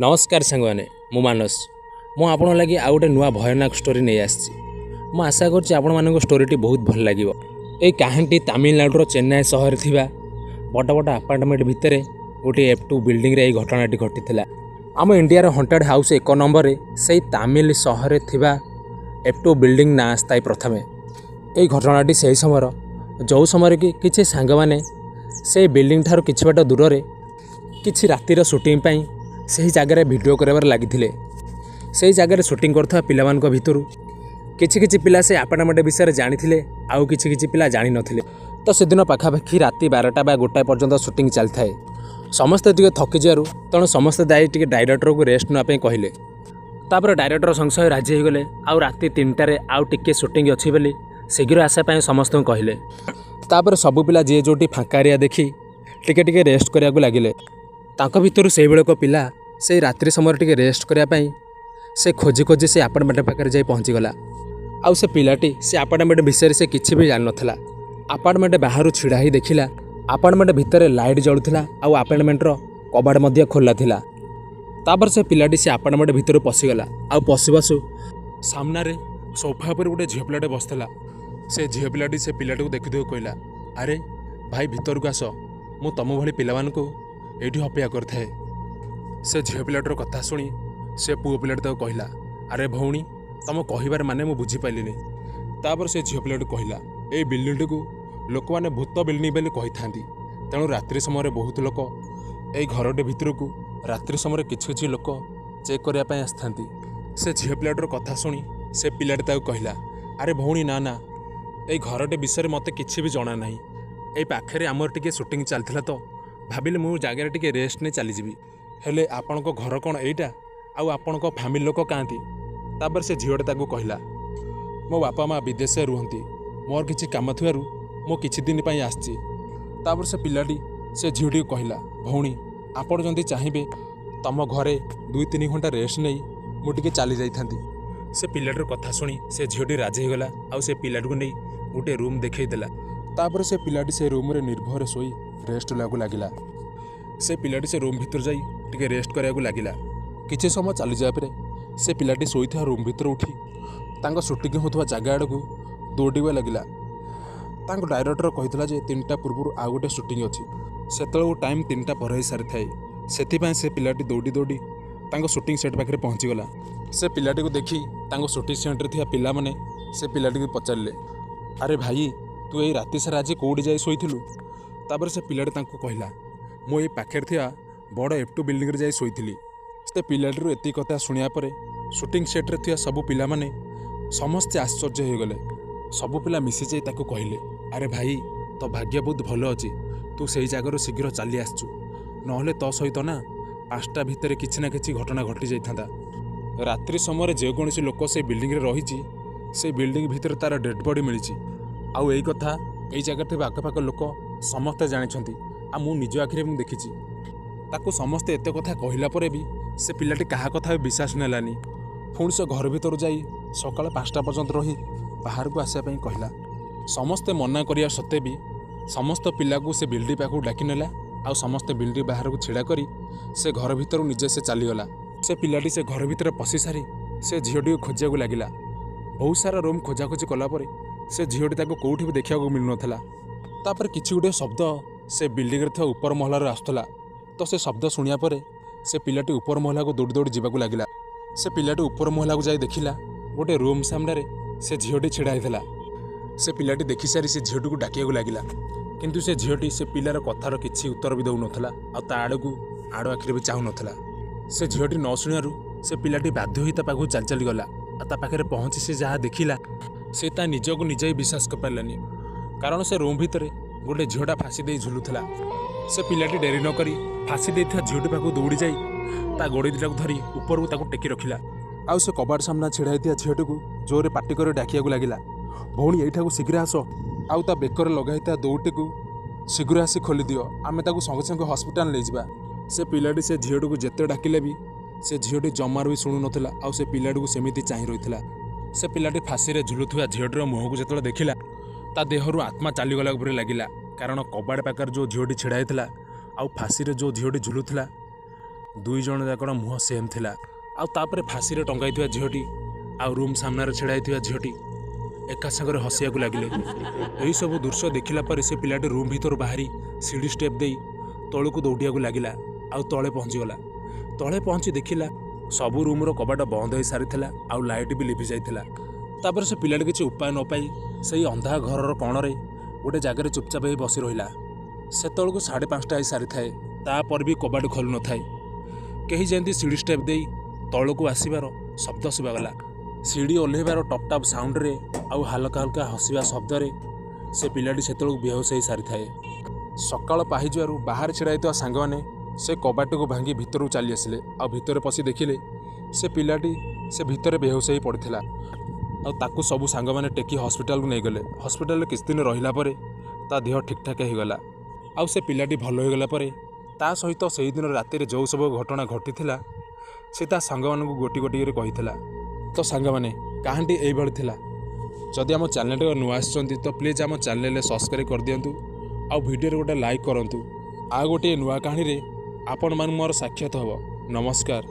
ନମସ୍କାର ସାଙ୍ଗମାନେ, ମୁଁ ମାନସ। ମୁଁ ଆପଣଙ୍କ ଲାଗି ଆଉ ଗୋଟେ ନୂଆ ଭୟାନକ ଷ୍ଟୋରି ନେଇ ଆସିଛି। ମୁଁ ଆଶା କରୁଛି ଆପଣମାନଙ୍କୁ ଷ୍ଟୋରିଟି ବହୁତ ଭଲ ଲାଗିବ। ଏଇ କାହାଣୀଟି ତାମିଲନାଡ଼ୁର ଚେନ୍ନାଇ ସହରରେ ଥିବା ବଡ଼ ବଡ଼ ଆପାର୍ଟମେଣ୍ଟ ଭିତରେ ଗୋଟିଏ F2 ବିଲ୍ଡିଂରେ ଏହି ଘଟଣାଟି ଘଟିଥିଲା। ଆମ ଇଣ୍ଡିଆର ହଣ୍ଟେଡ଼ ହାଉସ୍ 1 ନମ୍ବରରେ ସେଇ ତାମିଲ ସହରରେ ଥିବା F2 building ନାଁ ଆସିଥାଏ ପ୍ରଥମେ। ଏଇ ଘଟଣାଟି ସେହି ସମୟର, ଯେଉଁ ସମୟରେ କି କିଛି ସାଙ୍ଗମାନେ ସେଇ ବିଲ୍ଡିଂ ଠାରୁ କିଛି ବାଟ ଦୂରରେ କିଛି ରାତିର ସୁଟିଂ ପାଇଁ ସେହି ଜାଗାରେ ଭିଡ଼ିଓ କରିବାରେ ଲାଗିଥିଲେ। ସେଇ ଜାଗାରେ ସୁଟିଂ କରୁଥିବା ପିଲାମାନଙ୍କ ଭିତରୁ କିଛି କିଛି ପିଲା ସେ ଆପାର୍ଟମେଣ୍ଟ ବିଷୟରେ ଜାଣିଥିଲେ, ଆଉ କିଛି କିଛି ପିଲା ଜାଣିନଥିଲେ। ତ ସେଦିନ ପାଖାପାଖି ରାତି 12ଟା ବା 1 ପର୍ଯ୍ୟନ୍ତ ସୁଟିଂ ଚାଲିଥାଏ। ସମସ୍ତେ ଟିକେ ଥକିଯିବାରୁ ତେଣୁ ସମସ୍ତେ ଯାଇ ଟିକେ ଡାଇରେକ୍ଟରକୁ ରେଷ୍ଟ ନେବା ପାଇଁ କହିଲେ। ତାପରେ ଡାଇରେକ୍ଟର ସଙ୍ଗେ ସଙ୍ଗେ ରାଜି ହେଇଗଲେ ଆଉ ରାତି 3ଟାରେ ଆଉ ଟିକେ ସୁଟିଂ ଅଛି ବୋଲି ଶୀଘ୍ର ଆସିବା ପାଇଁ ସମସ୍ତଙ୍କୁ କହିଲେ। ତାପରେ ସବୁ ପିଲା ଯିଏ ଯେଉଁଠି ଫାଙ୍କା ଏରିଆ ଦେଖି ଟିକେ ଟିକେ ରେଷ୍ଟ କରିବାକୁ ଲାଗିଲେ। ତାଙ୍କ ଭିତରୁ ସେଇଭଳି ଏକ ପିଲା ସେଇ ରାତ୍ରି ସମୟରେ ଟିକେ ରେଷ୍ଟ କରିବା ପାଇଁ ସେ ଖୋଜି ଖୋଜି ସେ ଆପାର୍ଟମେଣ୍ଟ ପାଖରେ ଯାଇ ପହଞ୍ଚିଗଲା। ଆଉ ସେ ପିଲାଟି ସେ ଆପାର୍ଟମେଣ୍ଟ ବିଷୟରେ ସେ କିଛି ବି ଜାଣିନଥିଲା। ଆପାର୍ଟମେଣ୍ଟ ବାହାରୁ ଛିଡ଼ା ହେଇ ଦେଖିଲା, ଆପାର୍ଟମେଣ୍ଟ ଭିତରେ ଲାଇଟ୍ ଜଳୁଥିଲା ଆଉ ଆପାର୍ଟମେଣ୍ଟର କବାଟ ମଧ୍ୟ ଖୋଲା ଥିଲା। ତାପରେ ସେ ପିଲାଟି ସେ ଆପାର୍ଟମେଣ୍ଟ ଭିତରୁ ପଶିଗଲା ଆଉ ପଶୁ ପଶୁ ସାମ୍ନାରେ ସୋଫା ଉପରେ ଗୋଟେ ଝିଅ ପିଲାଟେ ବସିଥିଲା। ସେ ଝିଅ ପିଲାଟି ସେ ପିଲାଟିକୁ ଦେଖୁ ଦେଖୁ କହିଲା, "ଆରେ ଭାଇ, ଭିତରକୁ ଆସ। ମୁଁ ତମ ଭଳି ପିଲାମାନଙ୍କୁ ଏଇଠି ଅପେକ୍ଷା କରିଥାଏ।" ସେ ଝିଅ ପିଲାଟିର କଥା ଶୁଣି ସେ ପୁଅ ପିଲାଟି ତାକୁ କହିଲା, "ଆରେ ଭଉଣୀ, ତମ କହିବାର ମାନେ ମୁଁ ବୁଝିପାରିଲିନି।" ତାପରେ ସେ ଝିଅ ପିଲାଟି କହିଲା, "ଏଇ ବିଲ୍ଡିଂଟିକୁ ଲୋକମାନେ ଭୂତ ବିଲ୍ଡିଂ ବୋଲି କହିଥାନ୍ତି। ତେଣୁ ରାତ୍ରି ସମୟରେ ବହୁତ ଲୋକ ଏଇ ଘରଟି ଭିତରକୁ ରାତ୍ରି ସମୟରେ କିଛି କିଛି ଲୋକ ଚେକ୍ କରିବା ପାଇଁ ଆସିଥାନ୍ତି।" ସେ ଝିଅ ପିଲାଟିର କଥା ଶୁଣି ସେ ପିଲାଟି ତାକୁ କହିଲା, "ଆରେ ଭଉଣୀ, ନା ନା, ଏଇ ଘରଟି ବିଷୟରେ ମୋତେ କିଛି ବି ଜଣା ନାହିଁ। ଏଇ ପାଖରେ ଆମର ଟିକେ ସୁଟିଂ ଚାଲିଥିଲା ତ ଭାବିଲି ମୁଁ ଜାଗାରେ ଟିକେ ରେଷ୍ଟ ନେଇ ଚାଲିଯିବି। ହେଲେ ଆପଣଙ୍କ ଘର କ'ଣ ଏଇଟା? ଆଉ ଆପଣଙ୍କ ଫ୍ୟାମିଲି ଲୋକ କାହାନ୍ତି?" ତାପରେ ସେ ଝିଅଟା ତାକୁ କହିଲା, "ମୋ ବାପା ମା ବିଦେଶରେ ରୁହନ୍ତି। ମୋର କିଛି କାମ ଥିବାରୁ ମୁଁ କିଛି ଦିନ ପାଇଁ ଆସିଛି।" ତାପରେ ସେ ପିଲାଟି ସେ ଝିଅଟିକୁ କହିଲା, "ଭଉଣୀ, ଆପଣ ଯଦି ଚାହିଁବେ ତମ ଘରେ 2-3 ଘଣ୍ଟା ରେଷ୍ଟ ନେଇ ମୁଁ ଟିକେ ଚାଲି ଯାଇଥାନ୍ତି।" ସେ ପିଲାଟିର କଥା ଶୁଣି ସେ ଝିଅଟି ରାଜି ହେଇଗଲା ଆଉ ସେ ପିଲାଟିକୁ ନେଇ ଗୋଟିଏ ରୁମ୍ ଦେଖେଇ ଦେଲା। ତାପରେ ସେ ପିଲାଟି ସେ ରୁମ୍ରେ ନିର୍ଭୟରେ ଶୋଇ ରେଷ୍ଟ ନେବାକୁ ଲାଗିଲା। ସେ ପିଲାଟି ସେ ରୁମ୍ ଭିତରେ ଯାଇ ଟିକେ ରେଷ୍ଟ କରିବାକୁ ଲାଗିଲା। କିଛି ସମୟ ଚାଲିଯିବା ପରେ ସେ ପିଲାଟି ଶୋଇଥିବା ରୁମ୍ ଭିତରୁ ଉଠି ତାଙ୍କ ସୁଟିଂ ହେଉଥିବା ଜାଗା ଆଡ଼କୁ ଦୌଡ଼ିବା ଲାଗିଲା। ତାଙ୍କ ଡାଇରେକ୍ଟର କହିଥିଲା ଯେ 3ଟା ପୂର୍ବରୁ ଆଉ ଗୋଟେ ସୁଟିଂ ଅଛି। ସେତେବେଳକୁ ଟାଇମ୍ 3ଟା ପରେ ହେଇସାରିଥାଏ। ସେଥିପାଇଁ ସେ ପିଲାଟି ଦୌଡ଼ି ଦୌଡ଼ି ତାଙ୍କ ସୁଟିଂ ସେଟ୍ ପାଖରେ ପହଞ୍ଚିଗଲା। ସେ ପିଲାଟିକୁ ଦେଖି ତାଙ୍କ ସୁଟିଂ ସେଣ୍ଟରରେ ଥିବା ପିଲାମାନେ ସେ ପିଲାଟିକୁ ପଚାରିଲେ, "ଆରେ ଭାଇ, ତୁ ଏଇ ରାତି ସାରା ଆଜି କେଉଁଠି ଯାଇ ଶୋଇଥିଲୁ?" ତାପରେ ସେ ପିଲାଟି ତାଙ୍କୁ କହିଲା, "ମୁଁ ଏଇ ପାଖରେ ଥିବା ବଡ଼ F2 ବିଲ୍ଡିଂରେ ଯାଇ ଶୋଇଥିଲି।" ସେ ପିଲାଟିରୁ ଏତିକି କଥା ଶୁଣିବା ପରେ ସୁଟିଂ ସେଟ୍ରେ ଥିବା ସବୁ ପିଲାମାନେ ସମସ୍ତେ ଆଶ୍ଚର୍ଯ୍ୟ ହୋଇଗଲେ। ସବୁ ପିଲା ମିଶିଯାଇ ତାକୁ କହିଲେ, "ଆରେ ଭାଇ, ତୋ ଭାଗ୍ୟ ବହୁତ ଭଲ ଅଛି, ତୁ ସେଇ ଜାଗାରୁ ଶୀଘ୍ର ଚାଲି ଆସିଛୁ। ନହେଲେ ତୋ ସହିତ ନା 5ଟା ଭିତରେ କିଛି ନା କିଛି ଘଟଣା ଘଟିଯାଇଥାନ୍ତା। ରାତ୍ରି ସମୟରେ ଯେକୌଣସି ଲୋକ ସେଇ ବିଲ୍ଡିଂରେ ରହିଛି, ସେଇ ବିଲ୍ଡିଂ ଭିତରେ ତା'ର ଡେଡ଼୍ ବଡ଼ି ମିଳିଛି। ଆଉ ଏଇ କଥା ଏଇ ଜାଗାରେ ଥିବା ଆଖପାଖ ଲୋକ ସମସ୍ତେ ଜାଣିଛନ୍ତି ଆଉ ମୁଁ ନିଜ ଆଖିରେ ମୁଁ ଦେଖିଛି।" ତାକୁ ସମସ୍ତେ ଏତେ କଥା କହିଲା ପରେ ବି ସେ ପିଲାଟି କାହା କଥା ବି ବିଶ୍ୱାସ ନେଲାନି। ପୁଣି ସେ ଘର ଭିତରୁ ଯାଇ ସକାଳ 5ଟା ପର୍ଯ୍ୟନ୍ତ ରହି ବାହାରକୁ ଆସିବା ପାଇଁ କହିଲା। ସମସ୍ତେ ମନା କରିବା ସତ୍ତ୍ୱେ ବି ସମସ୍ତ ପିଲାକୁ ସେ ବିଲ୍ଡିଂ ପାଖକୁ ଡାକି ନେଲା ଆଉ ସମସ୍ତେ ବିଲ୍ଡିଂ ବାହାରକୁ ଛିଡ଼ା କରି ସେ ଘର ଭିତରୁ ନିଜେ ସେ ଚାଲିଗଲା। ସେ ପିଲାଟି ସେ ଘର ଭିତରେ ପଶି ସାରି ସେ ଝିଅଟିକୁ ଖୋଜିବାକୁ ଲାଗିଲା। ବହୁତ ସାରା ରୁମ୍ ଖୋଜାଖୋଜି କଲା ପରେ ସେ ଝିଅଟି ତାକୁ କେଉଁଠି ବି ଦେଖିବାକୁ ମିଳୁନଥିଲା। ତାପରେ କିଛି ଗୋଟିଏ ଶବ୍ଦ ସେ ବିଲ୍ଡିଂରେ ଥିବା ଉପର ମହଲାରୁ ଆସୁଥିଲା। ତ ସେ ଶବ୍ଦ ଶୁଣିବା ପରେ ସେ ପିଲାଟି ଉପର ମହଲାକୁ ଦୌଡ଼ି ଦୌଡ଼ି ଯିବାକୁ ଲାଗିଲା। ସେ ପିଲାଟି ଉପର ମହଲାକୁ ଯାଇ ଦେଖିଲା, ଗୋଟେ ରୁମ୍ ସାମ୍ନାରେ ସେ ଝିଅଟି ଛିଡ଼ା ହେଇଥିଲା। ସେ ପିଲାଟି ଦେଖିସାରି ସେ ଝିଅଟିକୁ ଡାକିବାକୁ ଲାଗିଲା, କିନ୍ତୁ ସେ ଝିଅଟି ସେ ପିଲାର କଥାର କିଛି ଉତ୍ତର ବି ଦେଉନଥିଲା ଆଉ ତା ଆଡ଼କୁ ଆଡ଼ ଆଖିରେ ବି ଚାହୁଁନଥିଲା। ସେ ଝିଅଟି ନ ଶୁଣିବାରୁ ସେ ପିଲାଟି ବାଧ୍ୟ ହୋଇ ତା ପାଖକୁ ଚାଲି ଚାଲି ଗଲା ଆଉ ତା ପାଖରେ ପହଞ୍ଚି ସେ ଯାହା ଦେଖିଲା, ସେ ତା ନିଜକୁ ନିଜେ ହିଁ ବିଶ୍ୱାସ କରିପାରିଲାନି। କାରଣ ସେ ରୁମ୍ ଭିତରେ ଗୋଟେ ଝିଅଟା ଫାଶୀ ଦେଇ ଝୁଲୁଥିଲା। ସେ ପିଲାଟି ଡେରି ନ କରି ଫାଶୀ ଦେଇଥିବା ଝିଅଟି ପାଖକୁ ଦୌଡ଼ି ଯାଇ ତା ଗୋଡ଼ ଦୁଇଟାକୁ ଧରି ଉପରକୁ ତାକୁ ଟେକି ରଖିଲା ଆଉ ସେ କବାଟ ସାମ୍ନା ଛିଡ଼ା ହେଇଥିବା ଝିଅଟିକୁ ଜୋରରେ ପାଟି କରି ଡାକିବାକୁ ଲାଗିଲା, "ଭଉଣୀ, ଏଇଠାକୁ ଶୀଘ୍ର ଆସ ଆଉ ତା ବେକରେ ଲଗା ହେଇଥିବା ଦଉଡ଼ିଟିକୁ ଶୀଘ୍ର ଆସି ଖୋଲିଦିଅ। ଆମେ ତାକୁ ସଙ୍ଗେ ସଙ୍ଗେ ହସ୍ପିଟାଲ ନେଇଯିବା।" ସେ ପିଲାଟି ସେ ଝିଅଟିକୁ ଯେତେ ଡାକିଲେ ବି ସେ ଝିଅଟି ଜମାରୁ ବି ଶୁଣୁନଥିଲା ଆଉ ସେ ପିଲାଟିକୁ ସେମିତି ଚାହିଁ ରହିଥିଲା। ସେ ପିଲାଟି ଫାଶୀରେ ଝୁଲୁଥିବା ଝିଅଟିର ମୁହଁକୁ ଯେତେବେଳେ ଦେଖିଲା, ତା ଦେହରୁ ଆତ୍ମା ଚାଲିଗଲା ଉପରେ ଲାଗିଲା। କାରଣ କବାଟ ପାଖରେ ଯେଉଁ ଝିଅଟି ଛିଡ଼ା ହେଇଥିଲା ଆଉ ଫାଶୀରେ ଯେଉଁ ଝିଅଟି ଝୁଲୁଥିଲା, ଦୁଇ ଜଣ ଯାକର ମୁହଁ ସେମ୍ ଥିଲା। ଆଉ ତାପରେ ଫାଶୀରେ ଟଙ୍ଗାଇଥିବା ଝିଅଟି ଆଉ ରୁମ୍ ସାମ୍ନାରେ ଛିଡ଼ା ହେଇଥିବା ଝିଅଟି ଏକା ସାଙ୍ଗରେ ହସିବାକୁ ଲାଗିଲେ। ଏହିସବୁ ଦୃଶ୍ୟ ଦେଖିଲା ପରେ ସେ ପିଲାଟି ରୁମ୍ ଭିତରୁ ବାହାରି ସିଡ଼ି ଷ୍ଟେପ୍ ଦେଇ ତଳକୁ ଦୌଡ଼ିବାକୁ ଲାଗିଲା ଆଉ ତଳେ ପହଞ୍ଚିଗଲା। ତଳେ ପହଞ୍ଚି ଦେଖିଲା ସବୁ ରୁମ୍ର କବାଟ ବନ୍ଦ ହୋଇସାରିଥିଲା ଆଉ ଲାଇଟ୍ ବି ଲିଭି ଯାଇଥିଲା। ତାପରେ ସେ ପିଲାଟି କିଛି ଉପାୟ ନ ପାଇ ସେଇ ଅନ୍ଧା ଘରର କଣରେ ଗୋଟେ ଜାଗାରେ ଚୁପଚାପ ହେଇ ବସି ରହିଲା। ସେତେବେଳକୁ 5:30 ହେଇସାରିଥାଏ, ତାପରେ ବି କବାଟ ଖୋଲୁ ନଥାଏ। କେହି ଯେମିତି ସିଡ଼ି ଷ୍ଟେପ୍ ଦେଇ ତଳକୁ ଆସିବାର ଶବ୍ଦ ଶୁଭାଗଲା। ସିଡ଼ି ଓହ୍ଲେଇବାର ଟପ୍ ଟପ୍ ସାଉଣ୍ଡରେ ଆଉ ହାଲକା ହାଲକା ହସିବା ଶବ୍ଦରେ ସେ ପିଲାଟି ସେତେବେଳକୁ ବେହୋସ ହେଇ ସାରିଥାଏ। ସକାଳ ପାହିଯିବାରୁ ବାହାରେ ଛିଡ଼ା ହେଇଥିବା ସାଙ୍ଗମାନେ ସେ କବାଟକୁ ଭାଙ୍ଗି ଭିତରକୁ ଚାଲି ଆସିଲେ ଆଉ ଭିତରେ ପଶି ଦେଖିଲେ ସେ ପିଲାଟି ସେ ଭିତରେ ବେହୋସ ହେଇ ପଡ଼ିଥିଲା। ଆଉ ତାକୁ ସବୁ ସାଙ୍ଗମାନେ ଟେକି ହସ୍ପିଟାଲକୁ ନେଇଗଲେ। ହସ୍ପିଟାଲରେ କିଛି ଦିନ ରହିଲା ପରେ ତା ଦେହ ଠିକ୍ଠାକ୍ ହେଇଗଲା। ଆଉ ସେ ପିଲାଟି ଭଲ ହୋଇଗଲା ପରେ ତା ସହିତ ସେଇଦିନ ରାତିରେ ଯେଉଁ ସବୁ ଘଟଣା ଘଟିଥିଲା ସେ ତା ସାଙ୍ଗମାନଙ୍କୁ ଗୋଟି ଗୋଟି କରି କହିଥିଲା। ତ ସାଙ୍ଗମାନେ, କାହାଣୀଟି ଏଇଭଳି ଥିଲା। ଯଦି ଆମ ଚ୍ୟାନେଲଟିକୁ ନୂଆ ଆସିଛନ୍ତି ତ ପ୍ଲିଜ୍ ଆମ ଚ୍ୟାନେଲରେ ସବସ୍କ୍ରାଇବ୍ କରିଦିଅନ୍ତୁ ଆଉ ଭିଡ଼ିଓରେ ଗୋଟେ ଲାଇକ୍ କରନ୍ତୁ। ଆଉ ଗୋଟିଏ ନୂଆ କାହାଣୀରେ ଆପଣମାନଙ୍କୁ ମୋର ସାକ୍ଷାତ ହେବ। ନମସ୍କାର।